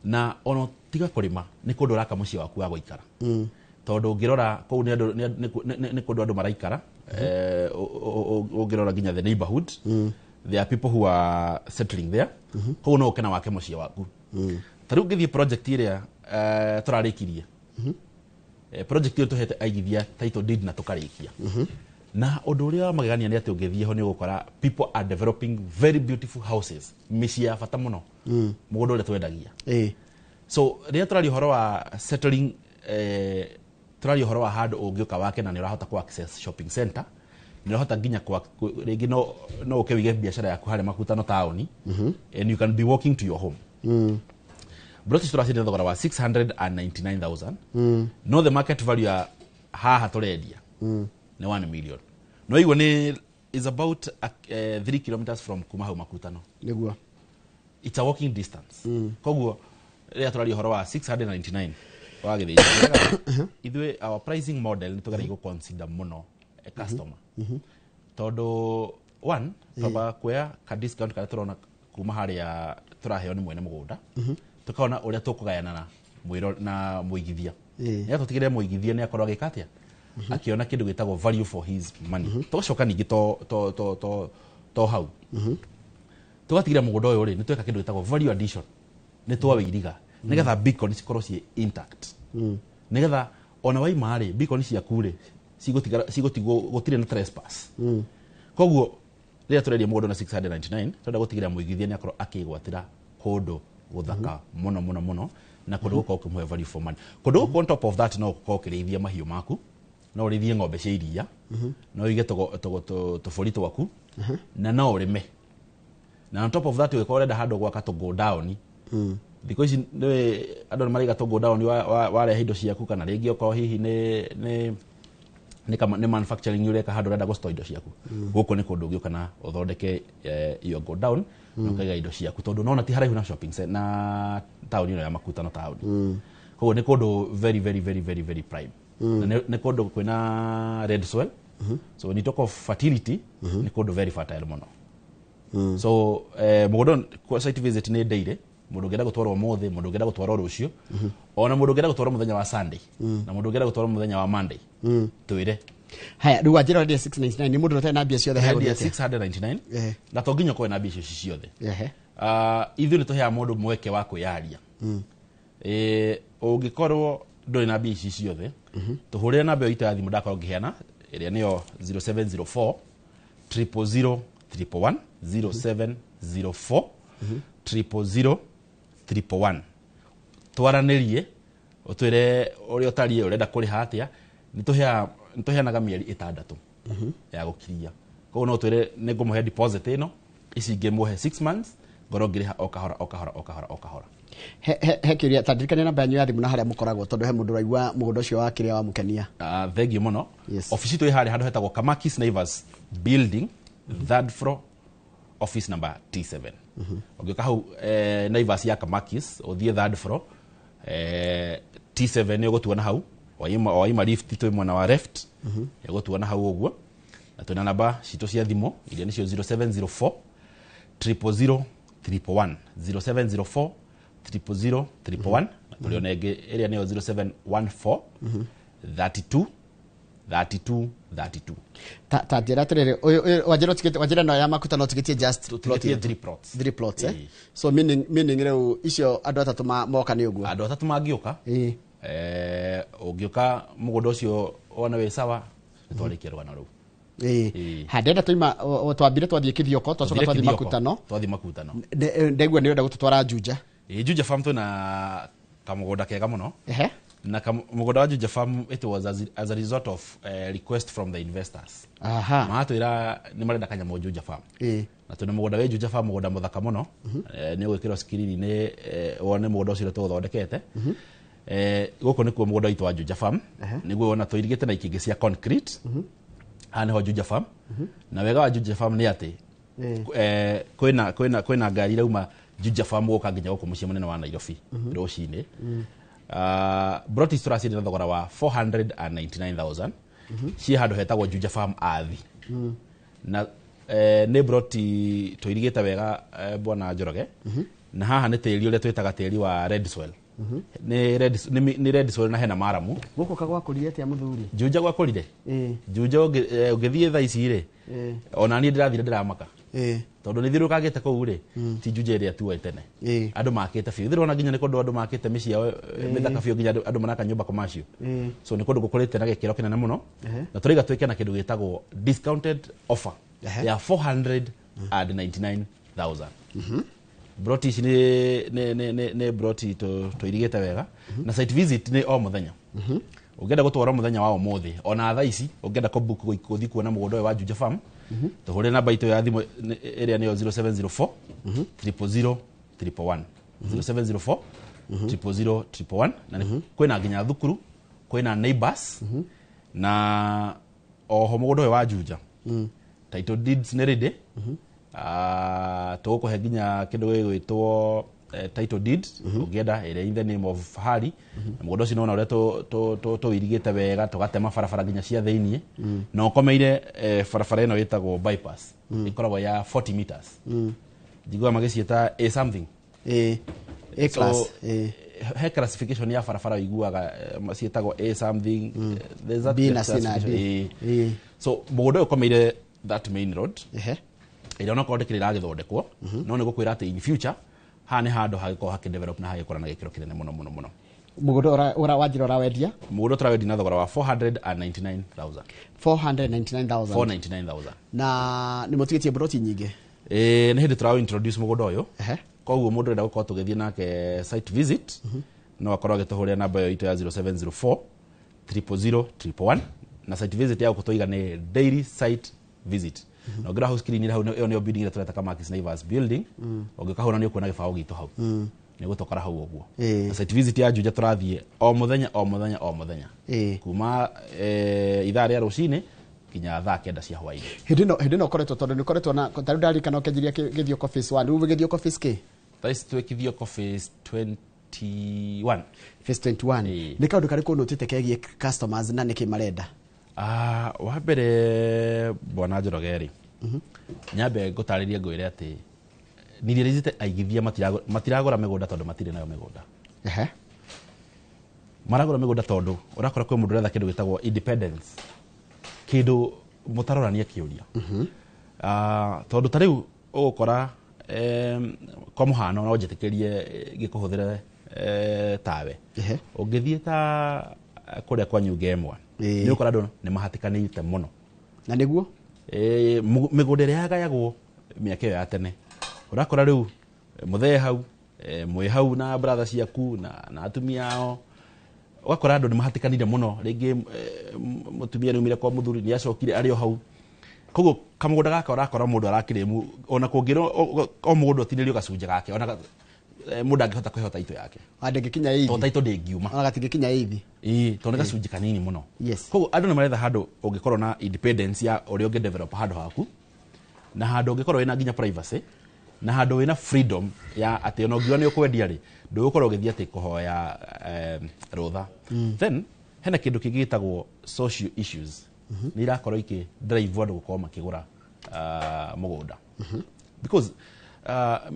[SPEAKER 3] Na ona tiga kũrĩma nĩ kũndũ ũraka mũciĩ waku wa gũikara. Tondũ ũngĩrora kũu nĩ kũndũ andũ maraikara. Ũngĩrora nginya the neighborhood, there are people who are settling there. Koguo no ũke na wake mũciĩ waku. Ta rĩu ũngĩthiĩ project ĩrĩa tũrarĩkirie. Project ĩyo tũhete aigithia title deed na tũkarĩkia. Na ũndũ ũrĩa wa magegania nĩ atĩ ũngĩthiĩ ho nĩ ũgũkora people are developing very beautiful houses, mĩciĩ ya bata mũno. Mũgũnda ũrĩa twendagia. So rĩrĩa tũraria ũhoro wa settling, tũraria ũhoro wa handũ ũngĩũka wake na nĩ ũrahota ku access shopping center, nĩ ũrahota nginya rĩngĩ no ũke wĩige biacara yaku harĩa Makutano taũni, and you can be walking to your home. Broti tũraciendia thogora wa 699,000. No the market value ya haha tũrendia Nĩ 1 million no igua nĩ is about 3 kilometers from kuma hau Makutano.
[SPEAKER 2] Nĩguo.
[SPEAKER 3] It's a walking distance. Koguo rĩrĩa tũraria ũhoro wa 699 wa Gĩthĩnji, ithuĩ our pricing model nĩ tũgeragia gũ consider mũno a customer, tondũ one twamba kuoya ka discount karĩa tũrona kuma harĩa tũraheo nĩ mwene mũgũnda, tũkona ũrĩa tũkũgayana na mwĩro na mũigithia, nĩgetha tũtigĩrĩre mũigithia nĩ akorwo agĩka atĩa, akĩona kĩndũ gĩtagwo value for his money. Tũgacoka ningĩ to hau tũgatigĩrĩra mũgũnda ũyũ rĩ, nĩ tweka kĩndũ gĩtagwo value addition, nĩ twawĩiriga nĩgetha beacon cikorwo ciĩ intact, nĩgetha ona waima rĩ, beacon ciaku rĩ cigũtigara, cigũtigwo gũtirĩ na trespass. Koguo rĩrĩa tũrendia mũgũnda na 699, tũrenda gũtigĩrĩra mũigithia nĩ akorwo akĩgwatĩra kũndũ gũthaka mũno mũno mũno na kũndũ gũkorwo ũkĩmũhe value for money. Kũndũ gũkũ, on top of that, no ũkorwo ũkĩrĩithia mahiũ maku, no ũrĩithie ng'ombe cia iria, no ũige tũbũri twaku na no ũrĩme. Na on top of that, ũgĩkorwo ũrenda handũ gwaka tũ go down, thikũ ici nĩ andũ nĩ maraiga tũ go down, warehe indo ciaku, kana rĩngĩ okorwo hihi nĩ manufacturing ũreka handũ ũrenda gũ store indo ciaku, gũkũ nĩ kũndũ ũngĩũka na ũthondeke your go down na ũkaiga indo ciaku, tondũ nona ti haraihu na shopping center na taũni ĩno ya Makutano taũni. Koguo nĩ kũndũ very very very very very prime, na nĩ kũndũ kwĩna red soil, so when you talk of fertility, nĩ kũndũ very fertile mũno. So mũgũnda kwa site visit nĩ daily, mũndũ ũngĩenda gũtwarwo ũmũthĩ, mũndũ ũngĩenda gũtwarwo rũciũ, ona mũndũ ũngĩenda gũtwarwo mũthenya wa Sunday na mũndũ ũngĩenda gũtwarwo mũthenya wa Monday, twĩre.
[SPEAKER 2] Haya, rĩu wanjĩra ũrendia 699, nĩ mũndũ ũtarĩ na mbia ciothe?
[SPEAKER 3] Rendia
[SPEAKER 2] hegũthiĩ atĩa?
[SPEAKER 3] 699. Na to nginya ũkorwo na mbia icio ci ciothe. Ithuĩ nĩ tũheaga mũndũ mweke wa kwĩyaria. Ũngĩkorwo ndũrĩ na mbia ici ciothe, tũhũrĩre namba ĩyo itũ ya thimũ ndakorwo ngĩheana, ĩrĩa nĩyo 0704 000 111, 0704 000 111. Twaranĩrie, ũtwĩre ũrĩa ũtariĩ, ũrenda kũrĩha atĩa. Nĩ tũheanaga mĩeri 6 ya gũkiria. Koguo no twĩre nĩ ngũmũhe deposit ĩno, ici ingĩ mũhe 6 months, ngorwo ngĩrĩha o kahora o kahora o kahora o kahora.
[SPEAKER 2] He kĩũria, ta ndirikania namba yanyu ya thimũ na harĩa mũkoragwo, tondũ he mũndũ ũraigua mũgũnda ũcio wa kĩrĩa wamũkenia.
[SPEAKER 3] Thengiũ mũno. Ofici itũ ĩ harĩa handũ hetagwo Kamakis Naivas building, third floor, office number T7. Ũngĩũka hau Naivas ya Kamakis, ũthiĩ third floor, T7, nĩ ũgũtuona hau. Waima lift, twĩ mwena wa left, nĩ ũgũtuona hau ũguo. Na twĩna namba citũ cia thimũ iria nĩcio 0704 000 111, 0704 000 111, na tũrĩ ona ĩngĩ ĩrĩa nĩyo 0714 32 32 32.
[SPEAKER 2] Ta njĩra atĩrĩrĩ, ũyũ wanjĩra ũtigĩte, wanjĩra ĩno ya Makutano ũtigĩtie just plot
[SPEAKER 3] Tũtigĩtie
[SPEAKER 2] ĩmwe.
[SPEAKER 3] Three plots.
[SPEAKER 2] Three plots, eh?
[SPEAKER 3] Ĩĩ.
[SPEAKER 2] So meaning rĩu icio andũ atatũ moka nĩ ũguo.
[SPEAKER 3] Andũ atatũ mangĩũka, ũngĩũka mũgũnda ũcio wone wĩ sawa, nĩ twarĩkia rũgano rũu. Ĩĩ.
[SPEAKER 2] Ha, ndenda tũima twambire twathiĩ Kithioko, twacoka
[SPEAKER 3] Tũthire
[SPEAKER 2] twathiĩ
[SPEAKER 3] Kithioko,
[SPEAKER 2] Makutano.
[SPEAKER 3] Twathiĩ Makutano.
[SPEAKER 2] Ndaigua nĩ ũrenda gũtũtwara Juja.
[SPEAKER 3] Ĩĩ, Juja Farm twĩna kamũgũnda kega mũno. Na mũgũnda wa Juja Farm, it was as a result of request from the investors. Maratwĩra nĩ marenda kanyamũ Juja Farm. Na twĩna mũgũnda wĩ Juja Farm, mũgũnda mũthaka mũno. Nĩ ũgwĩkĩrwo screen-inĩ wone mũgũnda ũcio ũrĩa tũũthondekete. Gũkũ nĩkuo mũgũnda witũ wa Juja Farm, nĩguo wona tũirigĩte na ikĩngĩ cia concrete. Haha nĩho Juja Farm, na wega wa Juja Farm nĩ atĩ kwĩna ngari irauma Juja Farm gũka nginya gũkũ mũciĩ mũnene wa Nairobi rũcinĩ. Broti tũraciendia na thogora wa 499,000, ciĩ handũ hetagwo Juja Farm Athi, na nĩ broti tũirigĩte wega, bwana Njoroge. Na haha nĩ tĩri ũrĩa twĩtaga tĩri wa red soil, nĩ red soil na hena maramu.
[SPEAKER 2] Gũkũ kagwakũrire atĩa, mũthuri?
[SPEAKER 3] Juja gwakũrire. Juja ũngĩthiĩ thaa ici rĩ, ona niĩ ndĩrathire ndĩramaka, tondũ nĩ thiũrũkangĩte kũu rĩ, ti Juja ĩrĩa tuoĩ tene. Andũ makĩte biũ, thĩrona nginya nĩ kũndũ andũ makĩte mĩciĩ yao mĩthaka biũ, nginya andũ maraka nyũmba commercial. So nĩ kũndũ gũkũrĩte na gĩkĩro kĩnene mũno, na tũraiga twĩke na kĩndũ gĩtagwo discounted offer ya 499,000. Broti ici nĩ broti tũirigĩte wega, na site visit nĩ o mũthenya. Ũngĩenda gũtwarwo mũthenya wa ũmũthĩ, ona thaa ici ũngĩenda kũbook gũthiĩ kuona mũgũnda ũyũ wa Juja Farm, tũhũrĩre namba itũ ya thimũ ĩrĩa nĩyo 0704 000 111, 0704 000 111. Na kwĩna nginya thukuru, kwĩna neighbors, na Oho mũgũnda ũyũ wa Juja, title deeds nĩ ready. Tũgũkũhe nginya kĩndũ gĩgwĩtwo title deed ũngĩenda, ĩrĩa in the name of Fahari. Na mũgũnda ũcio nĩwona ũrĩa tũwĩirigĩte wega, tũgatema barabara nginya cia thĩiniĩ, na ũkomeire barabara ĩno ĩtagwo bypass, ĩkoragwo ya 40 meters, njiguaga magĩciĩta a something.
[SPEAKER 2] Ĩ, A class.
[SPEAKER 3] So,
[SPEAKER 2] Ĩ.
[SPEAKER 3] he classification ya barabara ũiguaga ciĩtagwo a something, there's that
[SPEAKER 2] B na C na D.
[SPEAKER 3] classification.
[SPEAKER 2] Ĩ.
[SPEAKER 3] So mũgũnda ũyũ ũkomeire that main road,
[SPEAKER 2] Ehe.
[SPEAKER 3] ĩrĩa onakorwo ndĩkĩrĩ ĩragĩthondekwo, no nĩ gũkwĩra atĩ in future haha nĩ handũ hagĩkorwo hakĩdevelop na hagĩkũra na gĩkĩro kĩnene mũno mũno mũno.
[SPEAKER 2] Mũgũnda ũra wanjĩra ũrawendia?
[SPEAKER 3] Mũgũnda tũrawendia na thogora wa 499,000.
[SPEAKER 2] 499,000.
[SPEAKER 3] 499,000.
[SPEAKER 2] Na nĩ mũtigĩtie mburoti nyingĩ?
[SPEAKER 3] Ĩ, nĩ hĩndĩ tũraũ introduce mũgũnda ũyũ.
[SPEAKER 2] Ehe.
[SPEAKER 3] Koguo mũndũ ũrenda gũkorwo tũgĩthiĩ nake site visit no akorwo agĩtũhũrĩra namba ĩyo itũ ya 0704 000 111, na site visit ya gũkũ tũiga nĩ daily site visit. Na ũngĩrora hau screen hau, ĩyo nĩyo building ĩrĩa tũreta Kamakis Naivas building. Ũngĩũka hau na nĩ ũkuona gĩbaũ gitũ hau, nĩ gũtũkora hau ũguo. Na site visit ya Juja tũrathiĩ o mũthenya, o mũthenya, o mũthenya, kuma ithaa rĩa rũcinĩ nginya thaa 9 cia hwainĩ.
[SPEAKER 2] Hĩndĩ ĩno ũkoretwo, tondũ nĩ ũkoretwo na tarĩu ndarikana ũkĩanjĩria Gĩthioko phase 1, rĩu Gĩthioko phase K?
[SPEAKER 3] Thaa ici twĩ Gĩthioko phase 21.
[SPEAKER 2] Phase 21.
[SPEAKER 3] Ĩĩ.
[SPEAKER 2] Nĩ kaũndũ karĩkũ ũnũtĩte kegiĩ customers na nĩkĩ marenda?
[SPEAKER 3] Wa mbere, bwana Njoroge rĩ, nyambe ngũtarĩrie, ngwĩre atĩ nĩrealizĩte aigithia matiragũra mĩgũnda tondũ matirĩ nayo mĩgũnda.
[SPEAKER 2] Ehe.
[SPEAKER 3] Maragũra mĩgũnda tondũ ũrakora kwĩ mũndũ ũretha kĩndũ gĩtagwo independence, kĩndũ mũtarorania kĩũria. Tondũ ta rĩu ũgũkora, kwa mũhano, no njĩtĩkĩrie ngĩkũhũthĩre tawe.
[SPEAKER 2] Ehe.
[SPEAKER 3] Ũngĩthiĩ ta kũrĩa kwa Nyungemwa,
[SPEAKER 2] Ĩĩ.
[SPEAKER 3] nĩ ũkora andũ nĩ mahatĩkanĩte mũno.
[SPEAKER 2] Na nĩguo.
[SPEAKER 3] Mĩgũnda ĩrĩa yagayagwo mĩaka ĩyo ya tene, ũrakora rĩu mũthee hau, mwĩ hau na brother ciaku na atumia ao, ũgakora andũ nĩ mahatĩkanire mũno. Rĩngĩ mũtumia nĩ umire kwa mũthuri, nĩ acokire arĩ o hau, koguo kamũgũnda gaka ũrakora mũndũ arakĩrĩmu, ona kũngĩrwo o mũgũnda ũtinĩrio gacunjĩ gake, ona mũndũ angĩhota kũheo taitũ yake.
[SPEAKER 2] Ndĩngĩkinya
[SPEAKER 3] To
[SPEAKER 2] eithi.
[SPEAKER 3] taitũ ndĩngiuma.
[SPEAKER 2] Ona gatingĩkinya eithi.
[SPEAKER 3] Ĩĩ, tondũ nĩ gacunjĩ kanini mũno. Koguo andũ nĩ maretha handũ ũngĩkorwo na independence ya ũrĩa ũngĩ develop handũ haku, na handũ ũngĩkorwo wĩna nginya privacy, na handũ wĩna freedom ya atĩ ona ũngiuga nĩ ũkwendia rĩ, ndũgũkorwo ũgĩthiĩ atĩ kũhoya rũtha. Then hena kĩndũ kĩngĩ gĩtagwo social issues, nĩ irakorwo ikĩ drive andũ gũkorwo makĩgũra mũgũnda, because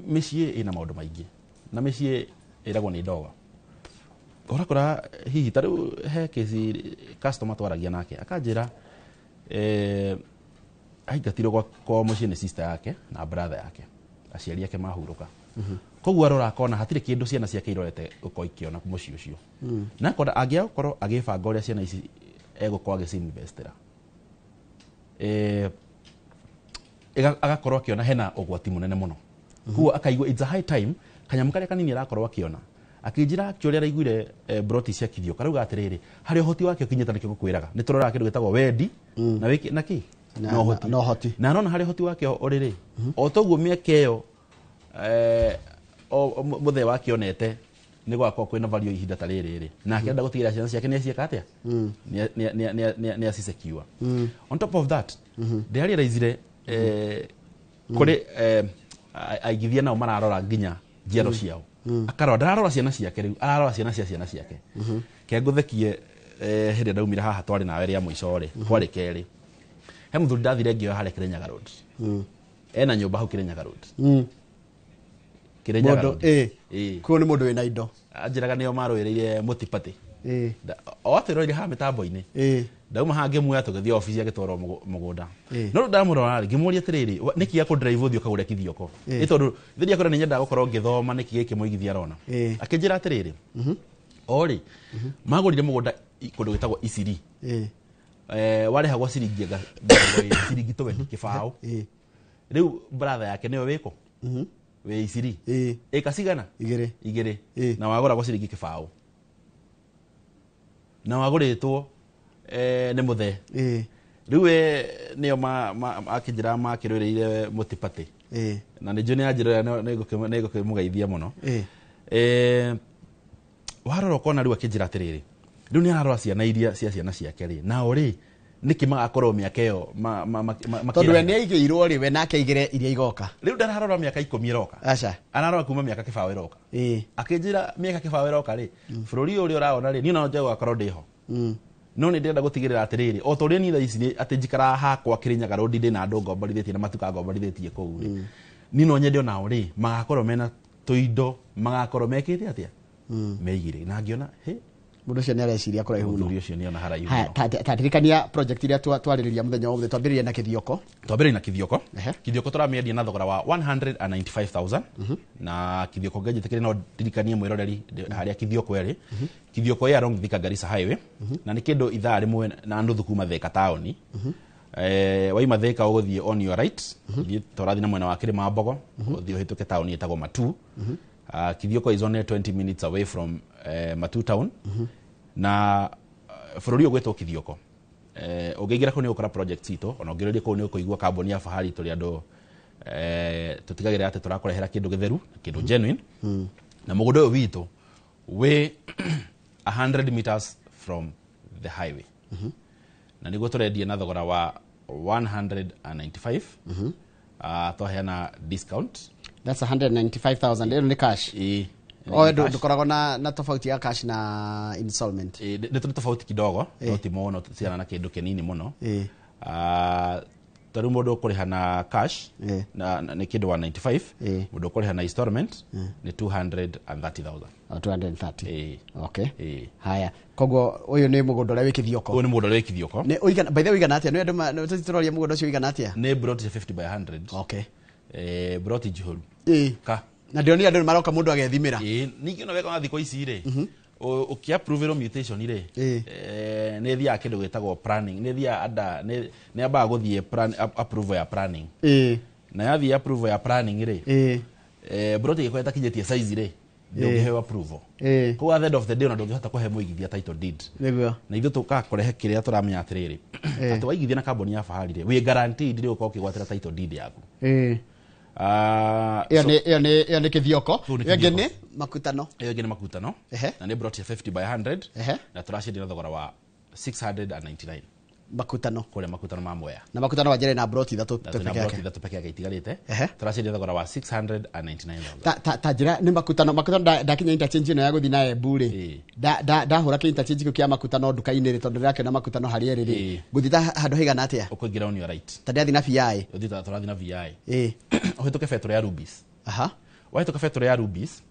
[SPEAKER 3] mĩciĩ ĩna maũndũ maingĩ, na mĩciĩ ĩragwo nĩ ndogo. Ũrakora hihi ta rĩu he kesi customer twaragia nake, akanjĩra aingatirwo kwa mũciĩ nĩ sister yake na brother yake, aciari ake mahurũka. Koguo arora akona hatirĩ kĩndũ ciana ciake irorete gũkorwo ikĩona mũciĩ ũcio, na akona angĩaga gũkorwo agĩbanga ũrĩa ciana ici egũkorwo agĩcinvestĩra, agakorwo akĩona hena ũgwati mũnene mũno. Koguo akaigua it's a high time kanyamũ karĩa kanini arakorwo akĩona. Akĩnjĩra akĩũrĩa araiguire broti cia Kithio, karauga atĩrĩrĩ, harĩa ũhoti wake ũkinyĩte nĩkĩo ngũkwĩraga nĩ tũroraga kĩndũ gĩtagwo wendi na wĩki na kĩ na ũhoti.
[SPEAKER 2] Na ũhoti.
[SPEAKER 3] Na arona harĩa ũhoti wake ũrĩ rĩ, o toguo mĩaka ĩyo o mũthee wake onete nĩ gwakorwo kwĩna value ihinda ta rĩrĩ rĩ, na akĩenda gũtigĩrĩra ciana ciake nĩ aciĩka atĩa, nĩ acisecure. On top of that, ndĩrarealizire kũrĩ aigithia nao mararora nginya njiaro ciao. Akarora, ndararora ciana ciake rĩu, ararora ciana cia ciana ciake. Ke ngũthekie, hĩndĩ ĩrĩa ndaumire haha twarĩ nawe rĩa mũico rĩ, kwarĩ kerĩ, he mũthuri ndathire ngĩoya harĩa Kirinyaga Road. Ena nyũmba hau Kirinyaga Road. Kirinyaga
[SPEAKER 2] Mũndũ
[SPEAKER 3] Road.
[SPEAKER 2] ĩ.
[SPEAKER 3] Ĩ.
[SPEAKER 2] Kuo nĩ mũndũ wĩna indo.
[SPEAKER 3] Anjĩraga nĩo marũĩrĩire mũtipatĩ.
[SPEAKER 2] Ĩ.
[SPEAKER 3] O atwĩroire haha mĩtambo-inĩ.
[SPEAKER 2] Ĩ.
[SPEAKER 3] Ndauma haha ngĩmuoya tũgĩthiĩ obici, agĩtwarwo mũgũnda.
[SPEAKER 2] Ĩ.
[SPEAKER 3] No rĩu ndamũrora rĩ, ngĩmũria atĩrĩrĩ, nĩkĩ gĩa drive ũthiĩ ũkagũre Kithioko?
[SPEAKER 2] Ĩ.
[SPEAKER 3] Nĩ tondũ thĩ ndiakwĩra nĩ nyendaga gũkorwo ngĩthoma nĩkĩ gĩkĩ mũigithia arona.
[SPEAKER 2] Ĩ.
[SPEAKER 3] Akĩnjĩra atĩrĩrĩ, o rĩ magũrire mũgũnda kũndũ gwĩtagwo Isiri.
[SPEAKER 2] Ĩ.
[SPEAKER 3] Warĩhagwo ciringi anga 20, ciringi 20 kĩbaũ.
[SPEAKER 2] Ĩ.
[SPEAKER 3] Rĩu brother yake nĩwe wĩkũ wĩ Isiri.
[SPEAKER 2] Ĩ.
[SPEAKER 3] Ĩka cigana?
[SPEAKER 2] Igĩrĩ.
[SPEAKER 3] Igĩrĩ.
[SPEAKER 2] Ĩ.
[SPEAKER 3] Na wagũragwo ciringi kĩbaũ, na wagũrĩtwo nĩ mũthee.
[SPEAKER 2] Ĩ.
[SPEAKER 3] Rĩu we nĩo akĩnjĩra makĩrũĩrĩire mũtipatĩ.
[SPEAKER 2] Ĩ.
[SPEAKER 3] Na nĩ njũĩ nĩ anjĩra nĩ ngũkĩmũgeithia mũno.
[SPEAKER 2] Ĩ.
[SPEAKER 3] Warora ũkona rĩu akĩnjĩra atĩrĩrĩ, rĩu nĩ ararora ciana iria cia ciana ciake rĩ, nao rĩ Nĩkĩ magakorwo mĩaka ĩyo
[SPEAKER 2] Tondũ we nĩ aigĩirwo rĩ, we nake aigĩre iria igoka.
[SPEAKER 3] Rĩu ndararora mĩaka 10 ĩroka.
[SPEAKER 2] Aca.
[SPEAKER 3] Ararora kuma mĩaka 20 ĩroka. Akĩnjĩra mĩaka 20 ĩroka rĩ, bũrũri ũyũ ũrĩa ũraona rĩ, niĩ no njoe gũgakorwo ndĩho. No nĩ ndĩrenda gũtigĩrĩra atĩrĩrĩ, o ta ũrĩa niĩ thaa ici atĩ njikaraga hakwa Kĩrĩnyaga Road ndĩ na andũ ngomborithĩtie na matuka ngomborithĩtie kũu rĩ, niĩ no nyende onao rĩ magakorwo mena tũindo, magakorwo mekĩte atĩa, meigire. Na ngĩona he
[SPEAKER 2] Mũndũ ũcio nĩ areciria kũraihu mũno.
[SPEAKER 3] Mũthuri ũcio nĩ ona haraihu
[SPEAKER 2] Haya,
[SPEAKER 3] mũno.
[SPEAKER 2] ta ririkania project iria twarĩrĩria mũthenya wa ũmũthĩ. Twambĩrĩrie na Kĩthioko.
[SPEAKER 3] Twambĩrĩrie na Kĩthioko.
[SPEAKER 2] Ehe.
[SPEAKER 3] Kĩthioko tũramĩendia na thogora wa 195,000. Na Kĩthioko ngĩnjĩtĩkĩrie no ndirikanie mwĩroreri harĩa Kĩthioko ĩrĩ. Kĩthioko ĩ along Thika Garissa Highway, na nĩ kĩndũ ithaa rĩmwe na nuthu kuma Thika taũni. Waima Thika ũgũthiĩ on your right, thiĩ tũrathiĩ na mwena wa Kĩrĩma Mbogo, ũthiĩ ũhĩtũke taũni ĩtagwo Matu. Kĩthioko is only 20 minutes away from Matu town. Na bũrũri ũyũ gwĩtwo Kĩthioko, ũngĩingĩra kũu nĩ ũgũkora project citũ. Ona ũngĩrĩria kũu nĩ ũkũigua kambuni ya Fahari tũrĩ andũ tũtigagĩrĩra atĩ tũrakũrehera kĩndũ gĩtheru, kĩndũ genuine. Na mũgũnda ũyũ witũ wĩ 100 meters from the highway, na nĩguo tũrendia na thogora wa 195. Twaheana discount.
[SPEAKER 2] That's 195,000. Ĩno nĩ cash?
[SPEAKER 3] Ĩ.
[SPEAKER 2] O ndũkoragwo na tofauti ya cash na installment?
[SPEAKER 3] Ĩ, nĩ tũrĩ tofauti kidogo, no ti mũno, ciana na kĩndũ kĩnini mũno. Ta rĩu mũndũ ũkũrĩha na cash na nĩ kĩndũ 195. Mũndũ ũkũrĩha na installment nĩ 230,000.
[SPEAKER 2] O 230?
[SPEAKER 3] Ĩ.
[SPEAKER 2] Okay.
[SPEAKER 3] Ĩ.
[SPEAKER 2] Haya, koguo ũyũ nĩ mũgũnda ũrĩa wĩ Kĩthioko.
[SPEAKER 3] Ũyũ nĩ mũgũnda ũrĩa wĩ Kĩthioko.
[SPEAKER 2] Nĩ ũigana, by the way, ũigana atĩa? Nĩ andũ tũroria mũgũnda ũcio ũigana atĩa?
[SPEAKER 3] Nĩ broti 50 by 100. Broti njihũru. Ka
[SPEAKER 2] Na ndĩronire andũ nĩ maroka, mũndũ agethimĩra.
[SPEAKER 3] Ĩ, ningĩ ona wega wa thikũ ici rĩ, ũkĩ-approve-ĩrwo mutation rĩ, nĩ ĩthiaga kĩndũ gĩtagwo planning, nĩ ĩthiaga anda nĩ yambaga gũthiĩ approval ya planning. Na yathiĩ approval ya planning rĩ, broti ĩgĩkorwo ĩtakinyĩtie size rĩ, ndũngĩheo approval. Koguo at the end of the day ona ndũngĩhota kũhe mũigithia title deed. Na ithuĩ tũkaga kũrehe kĩrĩa tũramenya atĩrĩrĩ, atĩ waigithia na kambuni ya Fahari rĩ, wĩ guaranteed rĩ ũkorwo ũkĩgwatĩra title deed yaku.
[SPEAKER 2] Ĩyo nĩ ĩyo nĩ ĩyo nĩ Kĩthioko.
[SPEAKER 3] Kũu nĩ
[SPEAKER 2] Ĩyo ĩngĩ
[SPEAKER 3] Kĩthioko.
[SPEAKER 2] nĩ Makutano.
[SPEAKER 3] Ĩyo ĩngĩ nĩ Makutano. Na nĩ broti ya 50 by 100. Na tũraciendia na thogora wa 699.
[SPEAKER 2] Makutano.
[SPEAKER 3] Kũrĩa Makutano ma Mwea.
[SPEAKER 2] Na Makutano wanjere na broti ithatũ
[SPEAKER 3] Na twĩna
[SPEAKER 2] peke
[SPEAKER 3] broti
[SPEAKER 2] yake.
[SPEAKER 3] ithatũ peke yake itigarĩte. Tũraciendia thogora wa 699,000.
[SPEAKER 2] Ta njĩra nĩ Makutano. Makutano ndakinya interchange ĩno ya gũthiĩ na Embu rĩ, ndahũra kĩ interchange kĩu kĩa Makutano nduka-inĩ rĩ, tondũ ndĩrakĩona Makutano harĩa ĩrĩ rĩ, ngũthiĩ ta handũ haigana atĩa?
[SPEAKER 3] Ũkũingĩra on your right.
[SPEAKER 2] Ta ndĩrathiĩ na BI.
[SPEAKER 3] Ũthiĩ ta tũrathiĩ na VI, ũhĩtũke betũrũ ya Rubis. Wahĩtũka betũrũ ya Rubis,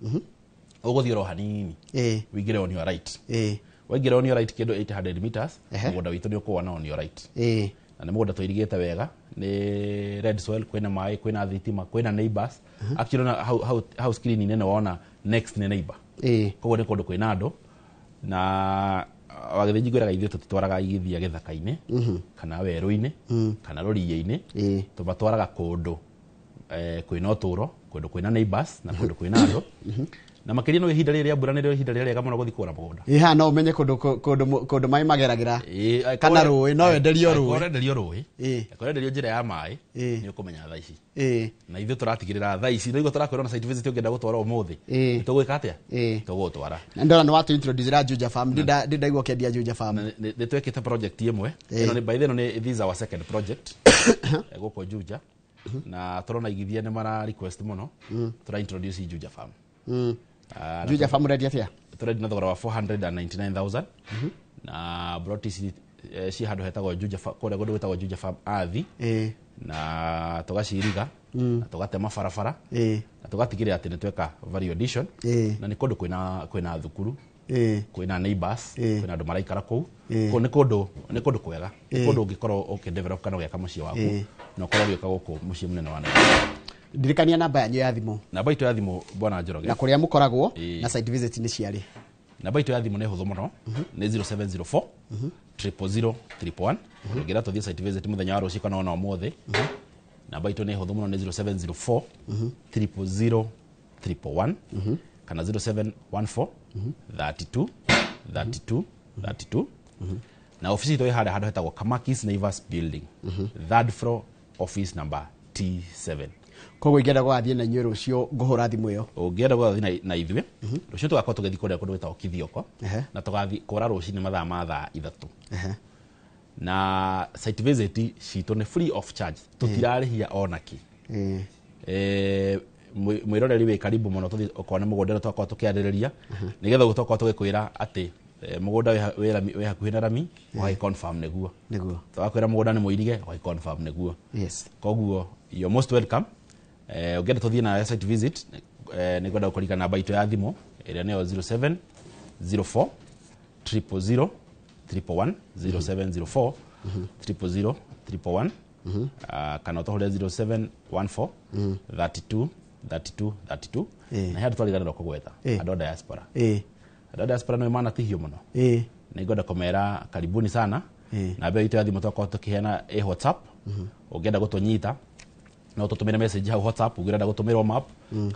[SPEAKER 3] ũgũthiĩ oro hanini, ũingĩre on your right. Waingĩra on your right kĩndũ 800 meters, mũgũnda witũ nĩ ũkũwona on your right. Na nĩ mũgũnda tũirigĩte wega, nĩ red soil, kwĩna maĩ, kwĩna thitima, kwĩna neighbors. Actually ona hau screen-inĩ nĩ wona next nĩ neighbor. Koguo nĩ kũndũ kwĩna andũ. Na wagĩthĩnji ngwĩraga ithuĩ tũtitwaraga igithia gĩthaka-inĩ kana werũ-inĩ kana rũriĩ-inĩ. Tũmatwaraga kũndũ kwĩna ũtũro, kũndũ kwĩna neighbors na kũndũ kwĩna andũ. Na makĩria no ihinda rĩrĩ rĩa mbura nĩrĩo ihinda rĩrĩa rĩega mũno gũthiĩ kũgũra mũgũnda.
[SPEAKER 2] Ĩ, haha no ũmenye kũndũ maĩ mageragĩra
[SPEAKER 3] Ĩ,
[SPEAKER 2] kana rũĩ, no wenderio
[SPEAKER 3] angĩkorwo
[SPEAKER 2] rũĩ.
[SPEAKER 3] ũrenderio rũĩ, angĩkorwo ũrenderio njĩra ya maĩ, nĩ ũkũmenya thaa ici. Na ithuĩ tũratigĩrĩra thaa ici nĩguo tũrakwĩra na site visit ũngĩenda gũtwara ũmũthĩ, tũgwĩka atĩa? Tũgũgũtwara.
[SPEAKER 2] Na ndona nĩ watu introduce ra Juja Farm, ndindaigua ũkĩendia Juja Farm.
[SPEAKER 3] Na nĩ twekĩte project ĩmwe. Ĩno nĩ, by the way, ĩno nĩ, this is our second project gũkũ Juja, na tũrona igithia nĩ mara request mũno, tũra introduce Juja Farm. Na
[SPEAKER 2] Juja Farm ũrendia atĩa?
[SPEAKER 3] Tũrendia na thogora wa 499,000, na broti ici ci handũ hetagwo Juja kũrĩa kũndũ gwĩtagwo Juja Farm Athi. Na tũgaciriga na tũgatema barabara na tũgatigĩrĩra atĩ nĩ tweka value addition. Na nĩ kũndũ kwĩna thukuru, kwĩna neighbors, kwĩna andũ maraikara kũu. Kũu nĩ kũndũ kwega, nĩ kũndũ ũngĩkorwo ũkĩdevelop kana ũgĩaka mũciĩ waku na ũkorwo ũgĩũka gũkũ mũciĩ mũnene wa Nairobi.
[SPEAKER 2] Ndirikania namba yanyu ya thimũ.
[SPEAKER 3] Namba itũ ya thimũ, bwana Njoroge.
[SPEAKER 2] Na kũrĩa mũkoragwo na site visit nĩ ciarĩ?
[SPEAKER 3] Namba itũ ya thimũ nĩ hũthũ mũno, nĩ 0704 000 111. Ũngĩenda tũthiĩ site visit mũthenya wa rũciũ kana ona ũmũthĩ, namba itũ nĩ hũthũ mũno, nĩ 0704 000 111 kana 0714 32 32 32. Na ofici itũ ĩ harĩa handũ hetagwo Kamakis Naivas Building, third floor, office number T7.
[SPEAKER 2] Koguo ingĩenda gũgathiĩ na inyuĩ rũciũ, ngũhũra thimũ ĩyo?
[SPEAKER 3] Ũngĩenda gũgathiĩ na ithuĩ rũciũ, tũgakorwo tũgĩthiĩ kũrĩa kũndũ gwĩtagwo Kithioko. Na tũgathiĩ kũra rũcinĩ mathaa ma thaa 3. Na site visit citũ nĩ free of charge, tũtirarĩhia ona kĩ. Mwĩroreri wĩ karibu mũno tũthiĩ okorwo nĩ mũgũnda ĩno twakorwo tũkĩarĩrĩria, nĩgetha ũguo twakorwo tũgĩkwĩra atĩ mũgũnda wĩ hakuhĩ na rami, ũgagĩ confirm nĩguo. Twakwĩra mũgũnda nĩ mũirige, ũgagĩ confirm nĩguo. Koguo you're most welcome. Ũngĩenda tũthiĩ nawe site visit, nĩngwenda gũkũririkana namba itũ ya thimũ ĩrĩa nĩyo 0704 000 111, 0704 000 111, kana ũtũhũrĩre 0714 32 32 32. Na he andũ twariganĩrwo kũgweta, andũ a diaspora. Andũ a diaspora nĩ manatihio mũno. Nĩngwenda kũmera karibuni sana. Namba itũ ya thimũ twakorwo tũkĩheana ĩ WhatsApp. Ũngĩenda gũtũnyita no tũtũmĩre message hau WhatsApp ũngĩrenda gũtũmĩrwo map,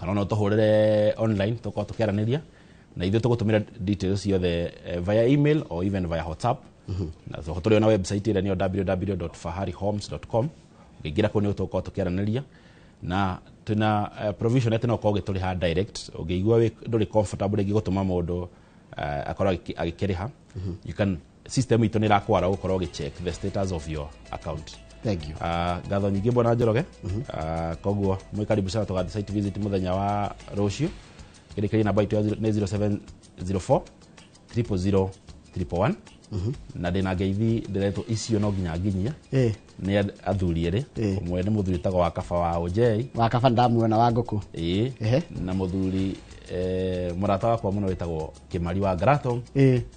[SPEAKER 3] kana no tũhũrĩre online tũkorwo tũkĩaranĩria na ithuĩ, tũgũtũmĩra details ciothe via email or even via WhatsApp. Na tũrĩ na website ĩrĩa nĩyo www.faharihomes.com. Ũngĩingĩra kũu nĩ tũgũkorwo tũkĩaranĩria, na twĩna provision atĩ no ũkorwo ũgĩtũrĩha direct. Ũngĩigua ndũrĩ comfortable rĩngĩ gũtũma mũndũ akorwo agĩkĩrĩha, you can, system itũ nĩ ĩrakwara gũkorwo ũgĩcheck the status of your account.
[SPEAKER 2] Thank you.
[SPEAKER 3] Ngatho nyingĩ, bwana Njoroge. Koguo mwĩ karibu sana, tũgathiĩ site visit mũthenya wa rũciũ. Kĩrĩkĩria namba itũ nĩ 0704 000 111. Na ndĩna ngeithi ndĩretwo icio no nginya nginyie nĩ athuri erĩ. Ũmwe nĩ mũthuri wĩtagwo wa Kaba wa Ũnjei.
[SPEAKER 2] Wa Kaba, ndamuona wa ngũkũ.
[SPEAKER 3] Ĩĩ. Na mũthuri mũrata wakwa mũno wĩtagwo Kĩmari wa Ngarato,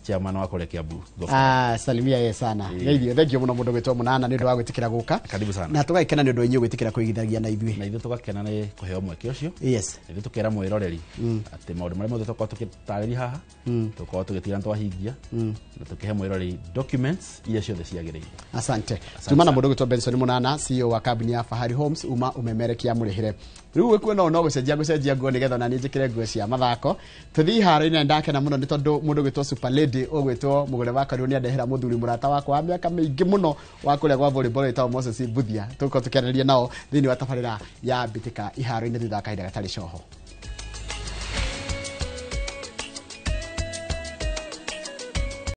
[SPEAKER 3] chairman wa kũrĩa Kiambu Golf.
[SPEAKER 2] Ah, salimia ye sana. Geithio, thank you mũno mũndũ gwĩtwo Mũnana nĩ ũndũ wa gwĩtĩkĩra gũka.
[SPEAKER 3] Karibu sana.
[SPEAKER 2] Na tũgagĩkena nĩ ũndũ wa inyuĩ gwĩtĩkĩra kwĩgithagia na ithuĩ.
[SPEAKER 3] Na ithuĩ tũgakena nĩ kũheo mweke ũcio. Ithuĩ tũkera mwĩroreri atĩ maũndũ marĩa mothe tũkorwo tũgĩtarĩria haha, tũkorwo tũgĩtigĩra nĩ twahingia na tũkĩhe mwĩroreri documents iria ciothe ciagĩrĩire.
[SPEAKER 2] Asante. Tuma na mũndũ gwĩtwo Benson Mũnana, CEO wa kambuni ya Fahari Homes, uma ũmemerekia mũrĩhĩre. Rĩu wĩkuona no gũcenjia nguo nĩgetha ona niĩ njĩkĩre nguo cia mathako tũthiĩ iharo-inĩ. Na ndakena mũno nĩ tondũ mũndũ gwĩtwo Super Lady ũgwĩtwo mũgũre wa Kariũ nĩ andehera mũthuri mũrata wakwa wa mĩaka mĩingĩ mũno wa kũrĩa gwa volleyball wĩtagwo Moses Mbuthia. Tũgũkorwo tũkĩaranĩria nao thĩinĩ wa tabarĩra ya mbĩtĩka iharo-inĩ thutha wa kahinda gatarĩ coho.